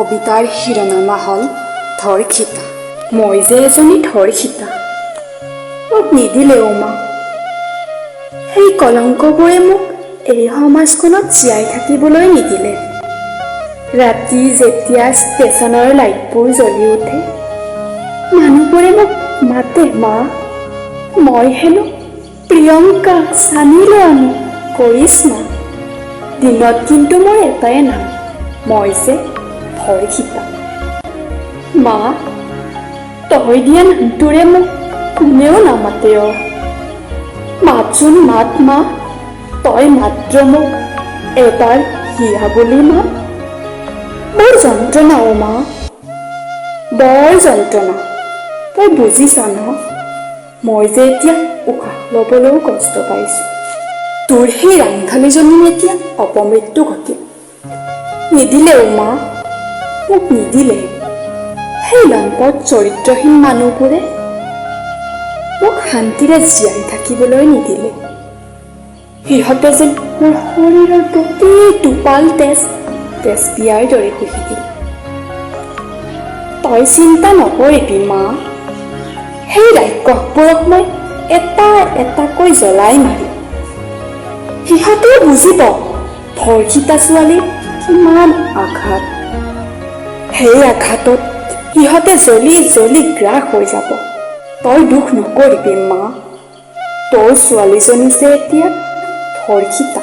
কবিতাৰ শিৰোনামা হ'ল ধৰ্ষিতা। মই যে এজনী ধৰ্ষিতা, মোক নিদিলে অ' মা। সেই কলংকবোৰে মোক এই সমাজখনত জীয়াই থাকিবলৈ নিদিলে। ৰাতি যেতিয়া ষ্টেচনৰ লাইটবোৰ জ্বলি উঠে, মানুহবোৰে মোক মাতে মা। মই হেনো প্ৰিয়ংকা, ছানী লিয়নী, কৰিশ্মা। দিনত কিন্তু মোৰ এটাই নাম, মই যে ধৰ্ষিতা। মা, তই দিয়া নামটোৰে মোক কোনেও নামাতে অ। মাতচোন মাত মা, তই মাত্ৰ মোক এবাৰ হিয়া বুলি মাত। বৰ যন্ত্ৰণা অ' মা, বৰ যন্ত্ৰণা। তই বুজিছ ন, মই যে এতিয়া উশাহ ল'বলৈও কষ্ট পাইছো। তোৰ সেই ৰাংঢালীজনীৰ এতিয়া অপমৃত্যু ঘটিল। নিদিলে অ' মা, মোক নিদিলে। সেই লম্পট চৰিত্ৰহীন মানুহবোৰে মোক শান্তিৰে জীয়াই থাকিবলৈ নিদিলে। সিহঁতে যেন মোৰ শৰীৰৰ প্ৰতি টোপাল তেজ তেজপিয়াৰ দৰে শুহি দিলে। তই চিন্তা নকৰিবি মা, সেই ৰাক্ষসবোৰক মই এটা এটাকৈ জ্বলাই মাৰিম। সিহঁতেও বুজিব ধৰ্ষিতা ছোৱালীৰ কিমান আঘাত। সেই আঘাতত সিহঁতে জ্বলি জ্বলি গ্ৰাস হৈ যাব। তই দুখ নকৰিবি মা, তোৰ ছোৱালীজনী যে এতিয়া ধৰ্ষিতা।